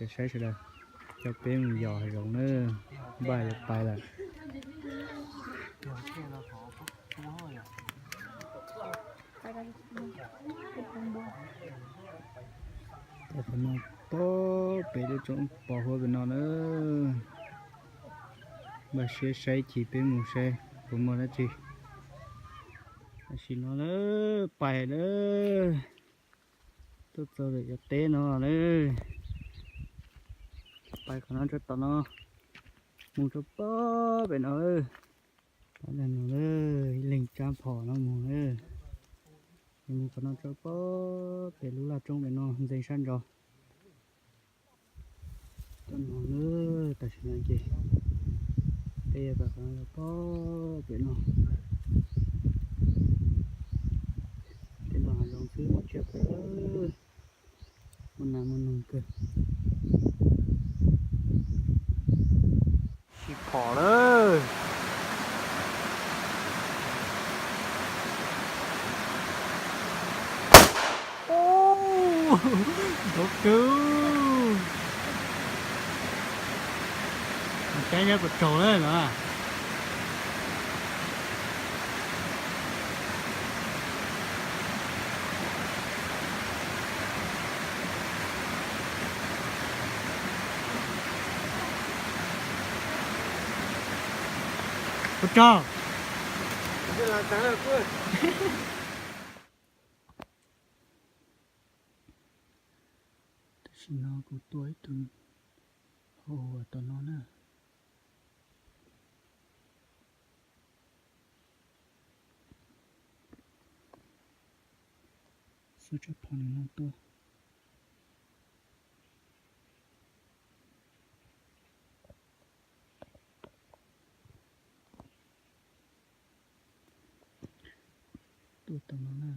Saib sawv daws, coj peb mus yos hav zoov na, npaj yuav pais lawm. Pom qhov no, pom pem lub roob pos huab pem no na. Npaj siab saib chim peb mus saib puas muaj dab tsi. Tam sim no na, pais na, tuaj txog lawm cov teb no na. Pais qhov no rau tom no, mus rau pem no. Ib leeg tsab phom no mus, mus qhov no rau pem lub laj roob pem no ntxeev sab nraud. Tam sim no ces peb yuav pais qhov no rau pem no. Tej no hav zoov xwb, tsiaj kawg, muaj nas muaj noog kawg. Tsis pom lawm. Ntxhov kawg. Caib nyob puas tsaug na no. Puas tsaug? Tam sim no kuv tua ib tug hau huam tom no na. Xuas tsab phom no tua. Tua tom no na.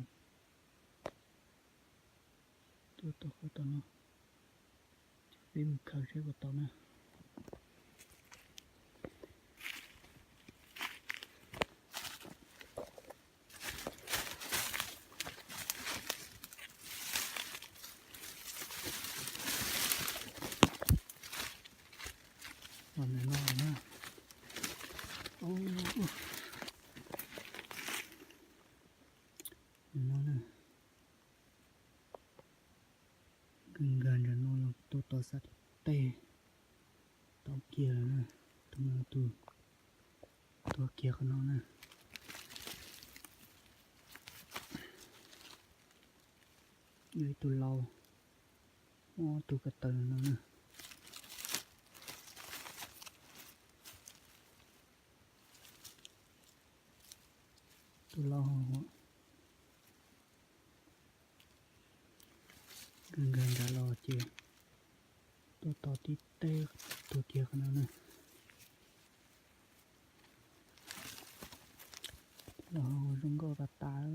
Tua tom qhov tom no. Peb mus khaws seb puas tau na. Ua ntawm no na. Ua ntawm no na. Nkag nkag nram no los tuaj tau xav tias tej tau kiag lawm na. Tus no tus tuag kiag qhov no na. Yog ib tug lau, muab tus ko taw no na. Tus lau hau huam. Nkag nkag nrad los ces tuaj tau tib teg tuag kiag qhov no na. Los zoo nkauj tas tas.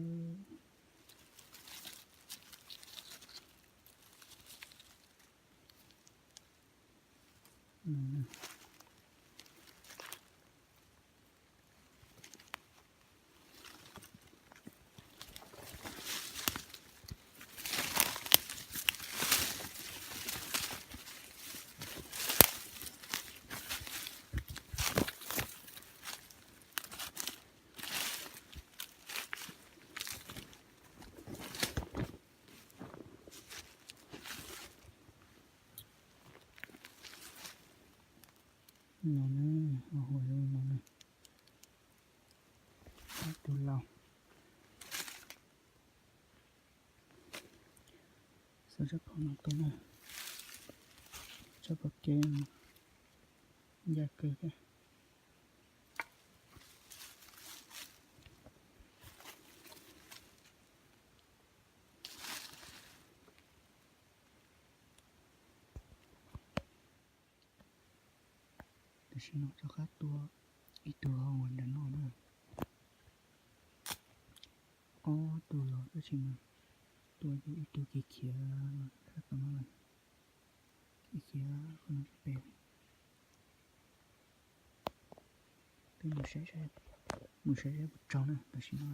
No na, hau huam zoo no na. Ib tug lau. Xuas tsab phom no tua na. Tsab phom kev ncaj kawg thiab. Tam sim no rov qab tua ib tug hau nram no na. Ob tug los tab sis mas tua ces ib tug khiav khiav sab tom no lawm, khiav khiav qhov no rau pem. Peb mus saib saib, mus saib saib puas tsaug na tam sim no.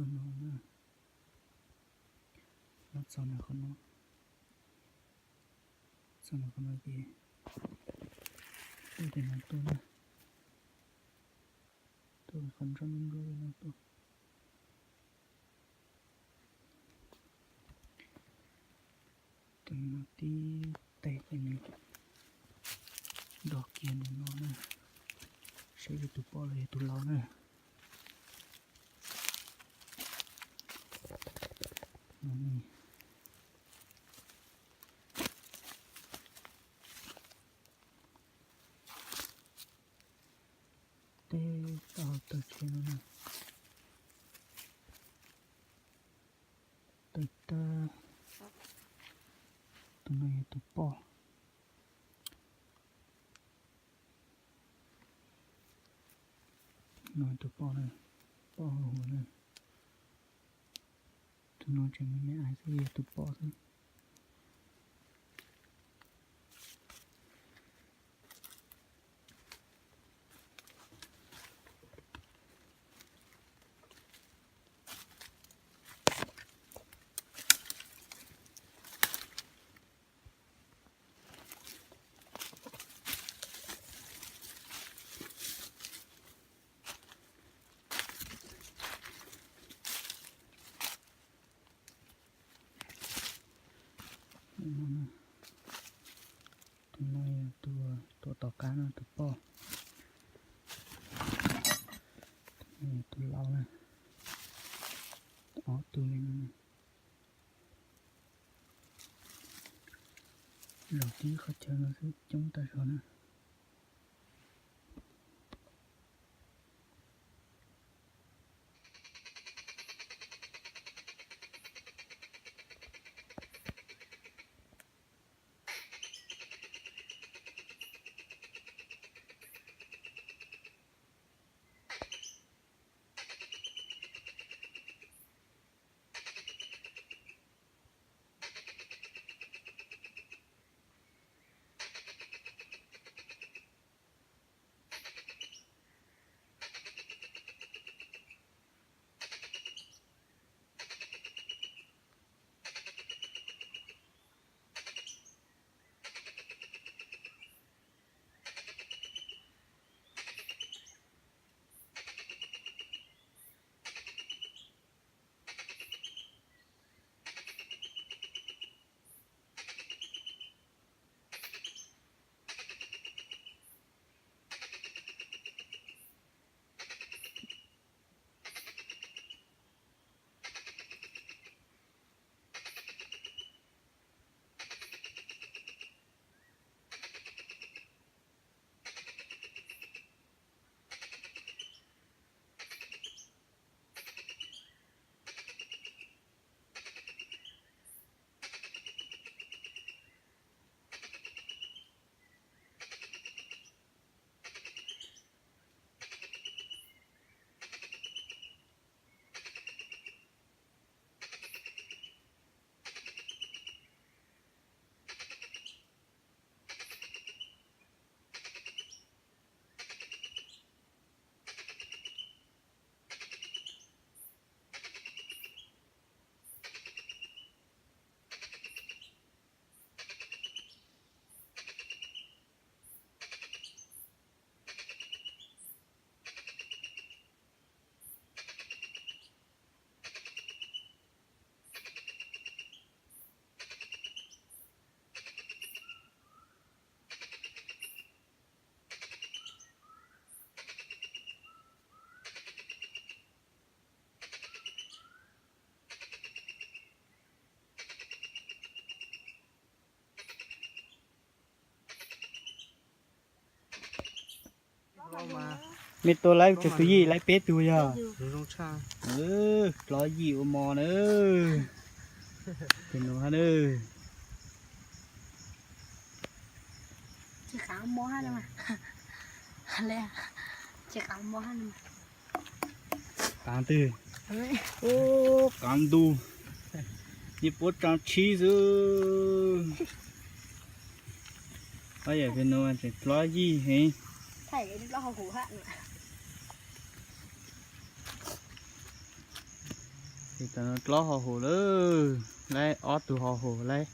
No na, no txog nws qhov no, txog nws qhov no ces tuaj tim no tuaj na, tuaj qhov nroj nroj no tuaj. Tus no tib teg ces nws do kiag ntawm no na, saib yog tus poj los yog tus lau na. Teb tau tawg tsheb no na. Tawg tag. Tus no yog tus poj. No tus poj na, poj huv huv na. Tus no tseem me me xwb, yog tus poj xwb. Tus no yog tus tuaj tom qab no, tus poj. Tus no yog tus lau na. Ob tug li no. Zaum tib qhov chaw no xwb coob tag zog na. Me tua laib tseem tus yij laib peb tug yog. Plov yij ua mov na. Tus no na. Qav twg? Qav ntug, yeej puab tsaa tshib xwb. Ob yam pem nuav tseem plov yij heev. Tam no dlob ho hum lawm, laib ob tug ho hum laib,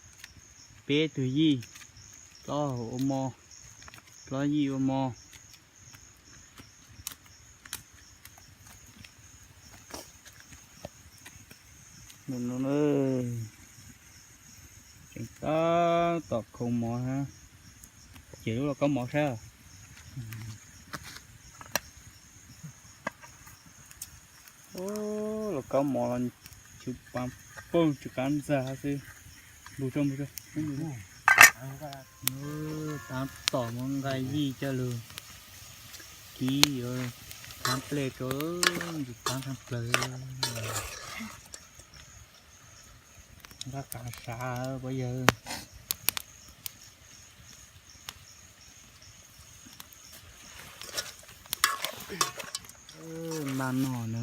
peb tug yij, dlob ho hum ua mo, dlob yij ua mo. Tseem tab tom khoom mov, ces lub lauj kaub mov saib. Lauj kaub mov los tsw pa poog tsw qab ntxag xwb. Npus rau, npus rau. Tab tom muab nqaij yij coj lug kib yuav tab plej rau, ntxim tab tshaj plaws. Nqaij qab sav puas yog. Npaj noj na,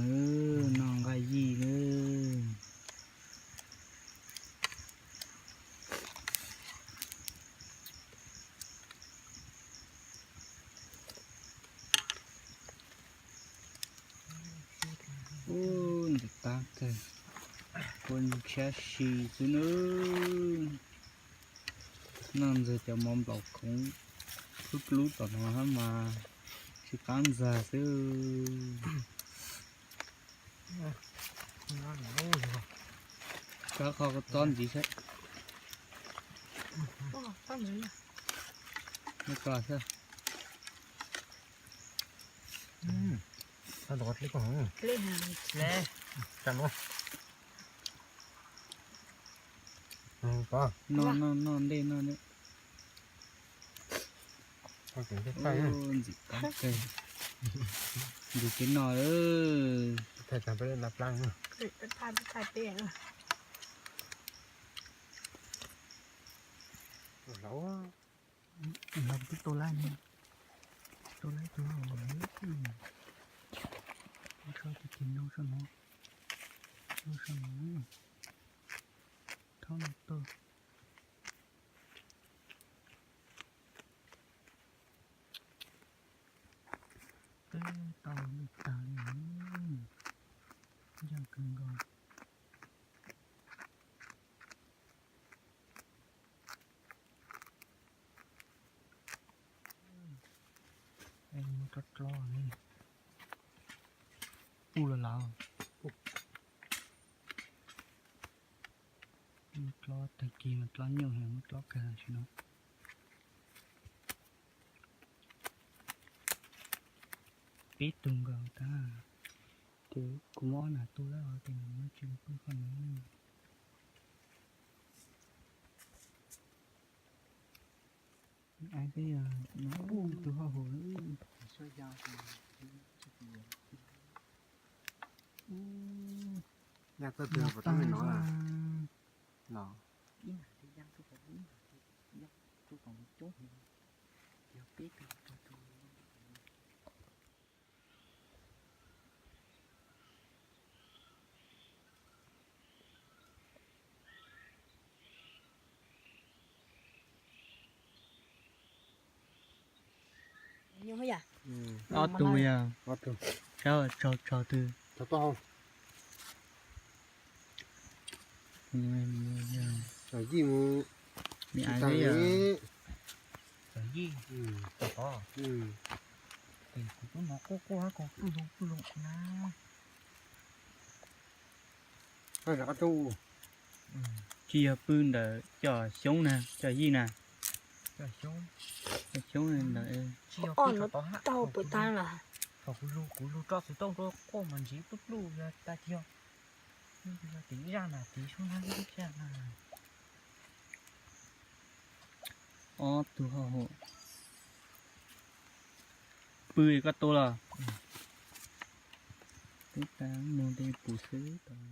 noj nqaij yij na. Ub, ntxim tab kawg, ua ntsis tshiab si xwb nawb. Noj ntxuag cov mov nplaum khoov hlub hlub tom no mas tsw qab ntxag xwb. Rov qho txob ntxiv saib. Nyob tso xwb. Noj, noj, noj ntej noj ntej. Ntxim tab kawg, ntxim kev noj. Los twb tau laij ne, tau laij tug hauv, sau tus ces no sau no, no sau no, thaub no tau. Twb tau lwj tag li, ncaj kawg nkaus. Muab dlob dlob, pub los lawm. Muab dlob tag kis mas dlob nyuj heev, muab dlob kawg tam sim no. Peb tug nkaus tag, ces kuv muab ob nas tu lawm ces nws muab tsis pw qhov no. Ais, peb yog no tus hauj hauv. Yaj txawj twg puas tab li no los? Ob tug yog, tsaug tsaug twg? Yij, yij, kuv tub no quaj quaj hab, kuv pw zoo pw zoo na. Tsis yog pw ntawm cov xyoob na, cov yij na. Cov xyoob ntawd. Tsis yog pw rau tod hab, thaum kuv lug, kuv lug tso xwm tau rau quaj mas ntsib pluj pluj yog tas yog. Yog tim ib zaj na, tim sub na, ib zaj na. Ob tug hauj hauv. Pw koj tua los? Teb tas mus de pum xwb tau.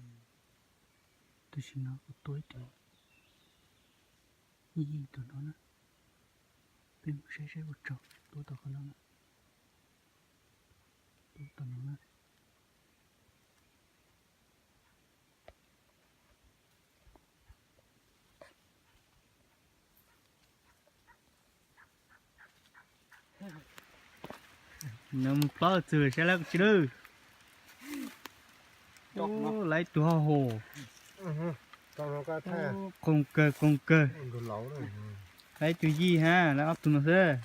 Tam sim no kuv tua ib tug yij tom no na. Peb mus saib saib puas tsaug, tua tom qhov no na. Tua tom no na. No mus plob txug saib lawm tsis lawm. Lawv ib tug hauj hauj. Qoos kawg qoos kawg. Lawv ib tug yij hab lawv ob tug no xwb.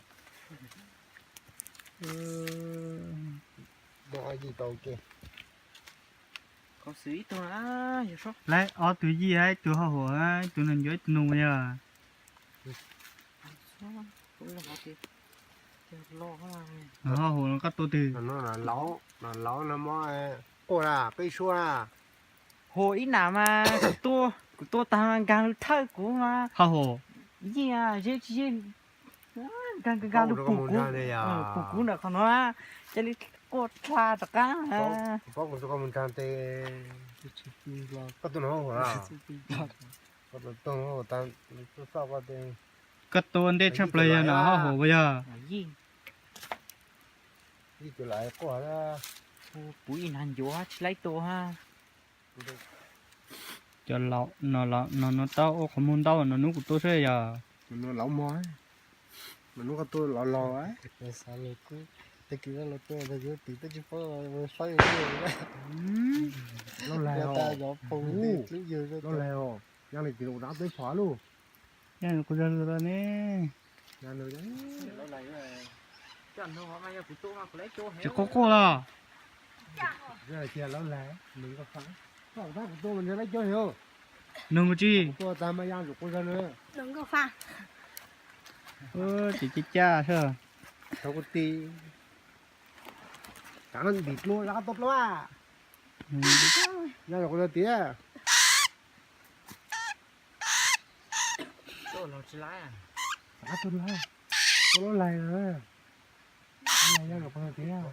Lawv ob tug yij hab ib tug hauj hauj, ib tug neeg ncuav ib tug noog yog. Hauj hauj no koj tua twg? Laus no muab quaj na, peb suab na. Hauj ib nam mas kuv tua tag mas nkaag lug thawj kuv mas. Hauj hauj. Yij ze tsi ze, nkaag nkaag lug pum kuv, pum kuv ntawm qhov no, ca le quaj dlha rov qaab. Paub kuv tua koj mus nraag tes. Koj tua no hauj hauj na. Koj tua ntej tshaj plaws yog no hauj hauj puas yog? Yij tus lam quaj. Kuv ib nag ncuav tsis laib tua hab. Cov laus no, no tau ua qhov muag ntau no hnub kuv tua seb yog. Laus mog, hnub koj tua laus laus. Tag kis laus tua ntag yuav tim teb tsis paub saib. Laus laig os, laus laig os, yog li tim laus dab teb phom lug. Yog kuv zag lug ne. Tsis quaj quaj los. Noog ua tsi? Ces caj caj sab. Kav ntim dlua zov tua dlua. Yog kuv tias. Xav tua lawm, tua lawm lawm. Lawm yog kuv tias.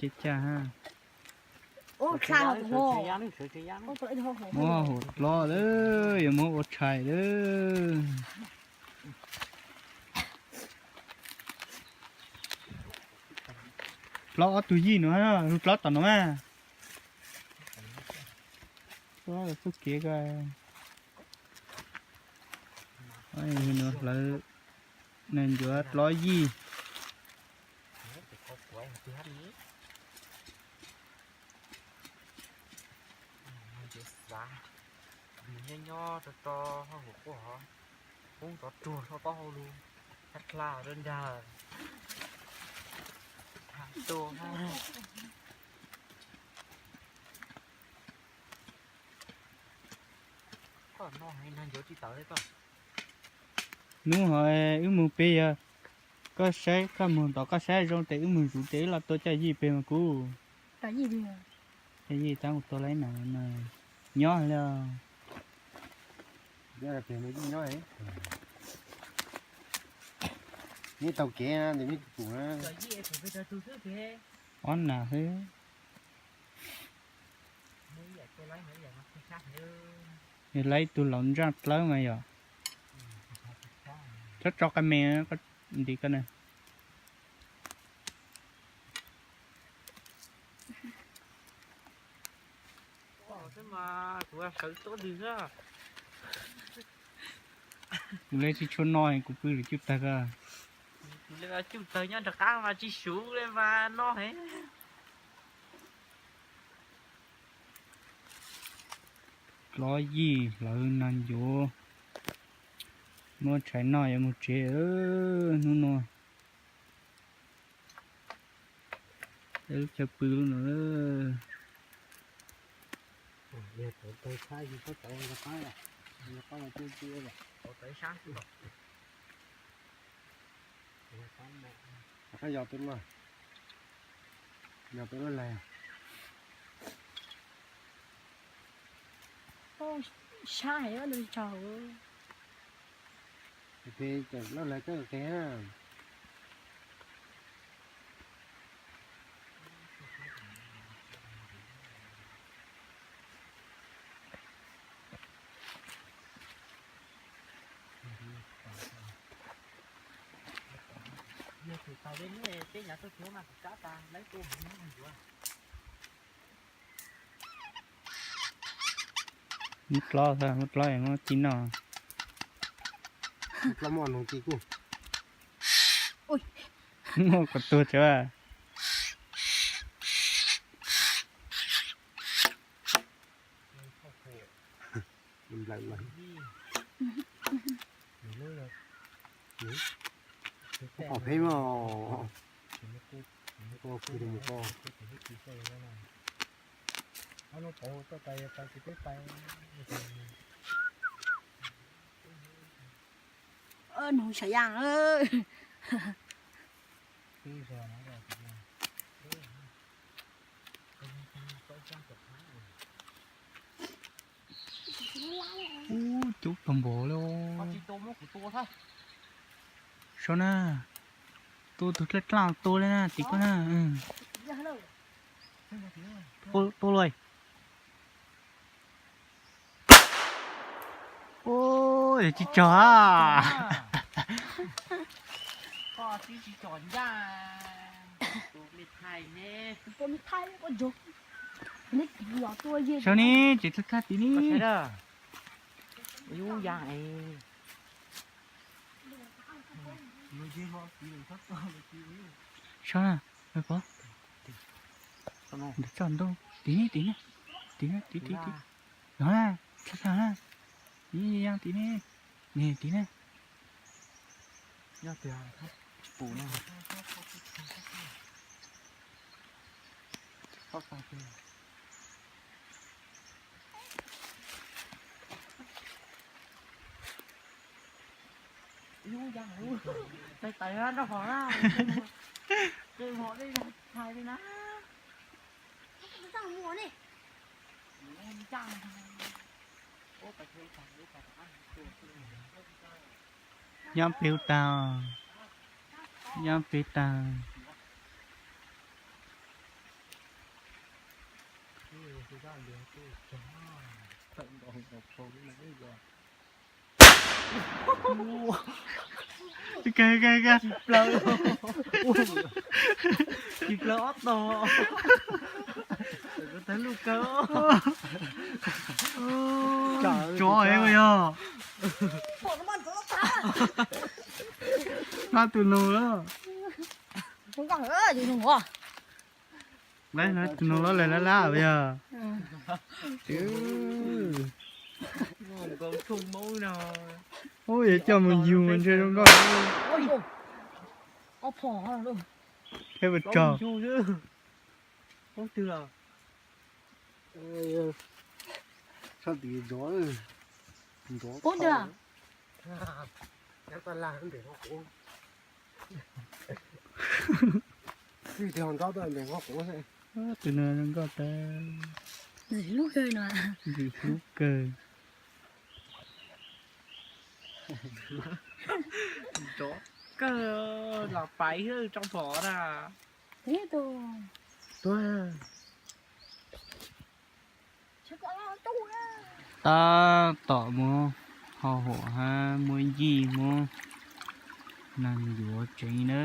Caj caj ha. Muab hauv dlov lawm, yuav muab ua tshais lawm. Dlov ob tug yij no, dlov tom no mas. Txuj kev ko, hlawv neeg ncuav dlov yij. Nyob nyob tso tso hauj lwm quaj hov, poob tov ruag hauv taub hau lug, thab dlha rau nrag. Tua. Koj no heev nag ncuav tsis tawm li koj. Hnub ho wb mus pem yog koj saib koj mus tod koj saib zoo tes wb mus zuv tes wb los tua coj yij pem mas kuv. Coj yij tab kuv tua lawm na, nyob li. Neb tau kev na, neb tus pum na. Ob nas xwb. Yog lawv ib tug laus ntsaj dlawb mas yog. Txhob tso qee me nti koj na. Kuv le tsis tshua no kuv pw lwm cuj tag ko. Kuv le cuj tag nyob nram qab mas tsis suv le mas no he. Dlov yij hlawv nag ncuav. Muab tshais noj yuav mus tsev hnub no. Lub chaw pw lub no. Yog tus lub, yog tus lub lawm. Sab heev, lub lawm kawg kiag. Yog tus tau li ne, peb nyav tuaj tsuav mas kuv kab tas lawv tuaj mus nyob ncuav. Muab dlob, muab dlob es muab ci noj. Dlob muaj nug ci kuj. Muaj kom tuag tsav. Pom peb mas. Pom peb mas. Nug sav yaj. Ub, cub tag npaum li. Saib na, tua tus dlaj dlaj tua li na tim koj na. Tua luaj. Ub, yog tsis txog a. Saib ne, tseem txog kab tim ne. Saib na, pov, ntawm txoj ntoo, tim ne, tim ne, tim ne, tim, tim, tim. No na, txog tag na. Tim ne, tim ne, tim ne. Nyob tiag, tsis pum no. Tais tais rau hov na. Ces hov dej hais li na. Yab peb tag, yab peb tag. Tsis plaws, tsis plaws ob tog. Tawg lub kawg. Tsov es yog. Nab tus nus lawm. Lawv tus nus loj lawm lab lab yog. Ub, yuav coj mus yug mas ntshe zoo nkauj. Thiab ua tsaug. Tus no zoo nkauj tas. Ntxim hlub kawg no. Ntxim hlub kawg. Nrov kawg, los pais hwb tso phom na. Tab tom muab ho huam hab muab yij muab neeg yuav tsev na.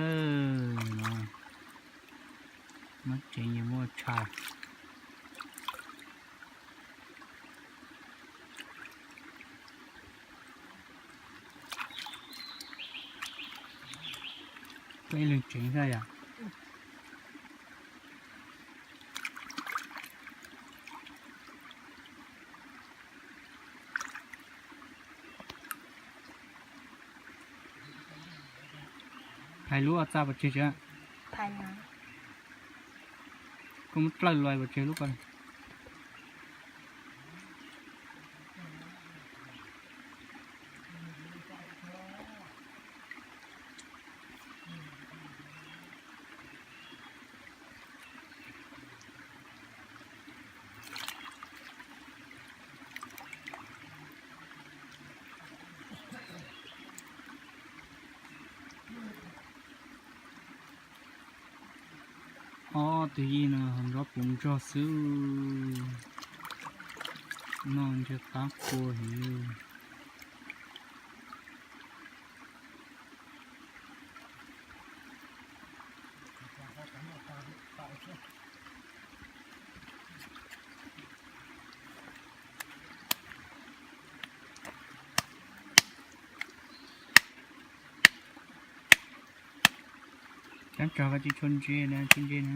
Muab tsev yog muaj tshais. Peb leeg tsev xwb yom. Phais lub txaj pov tseg tsev. Koj muab dlawj los pov tseg lub ko. Ob tug yij no ho nrov puv nrog xwb. Noj ntshe qab kua heev. Tsog koj tsis tshua ntse na, tsis ntse na.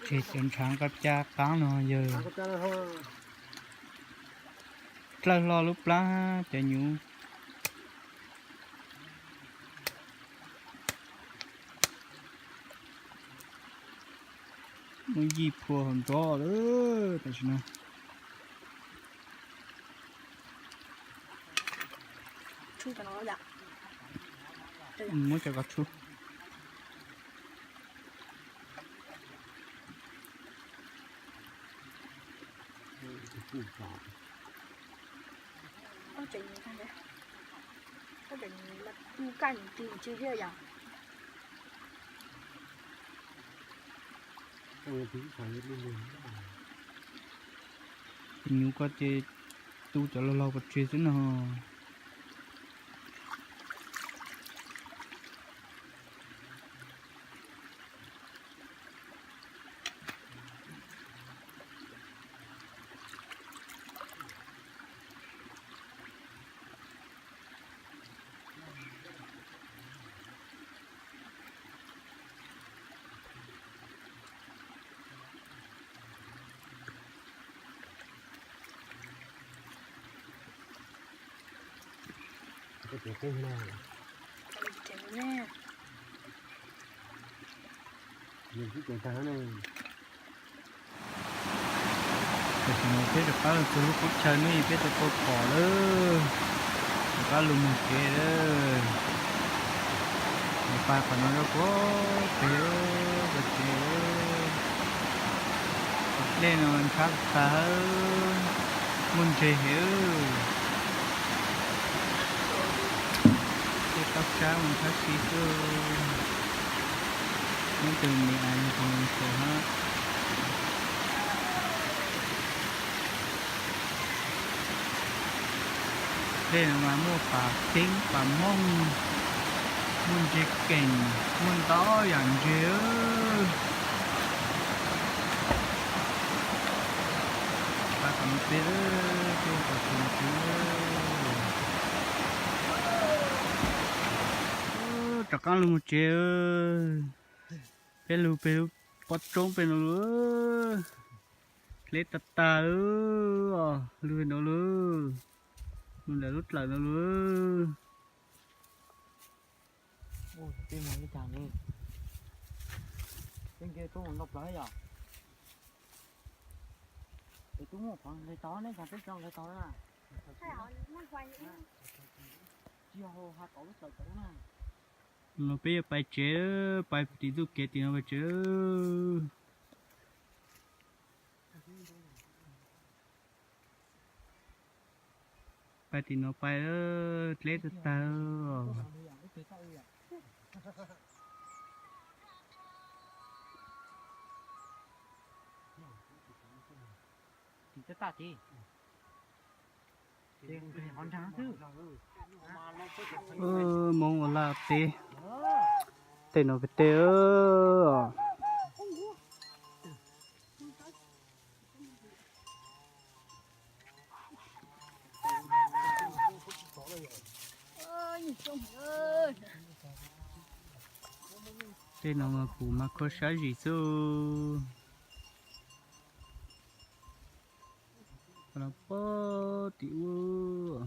Tsis txawm ntshav koj cab qaab no yawg. Dlawb hlo lub plab cov nyuv. Muab yij phua hauv nrov lawm tam sim no. Muab cov ko tshuj. Nyuv ko ces tu cov laug laug pov tseg xwb no. Tam sim no peb rov qab los txog lub qub chaw no peb tau tau pom lawm, rov qab los mus tsev lawm. Pais qhov no rau puag pem, pem tsev. Dlej no ntshab tag, muaj ntses heev. Tej pab sab mus ntshab si xwb. Nyob tus me aiv no tus me ntxhais hab. Tej no mas muaj pas xeeb pas mooj, muaj ntses keem, muaj ntau yam ntses. Pab kom peb, peb kom tsis ntsis. Rov qab lug mus tsev. Peb lug peg lub pob roob peg no lug. Dleb tag tag, lug no lug, lug ntawm lub dlawm no lug. Tej mus li cas ne? Tej nce tub mus ntau plaws yom. Es tub muaj qhov nqis tod ne, cas tub tsis nqis tod na? Tsis yog ha tod lub dlawm tod na. No peb yuav pais tsev, pais tim txuj kev tim no pais tsev. Pais tim no pais, dleb tag tag. Hmoov ua laj teb, tej no peb teb. Tej no mas kuv mas kho sab zim xwb. Los pog tim ub.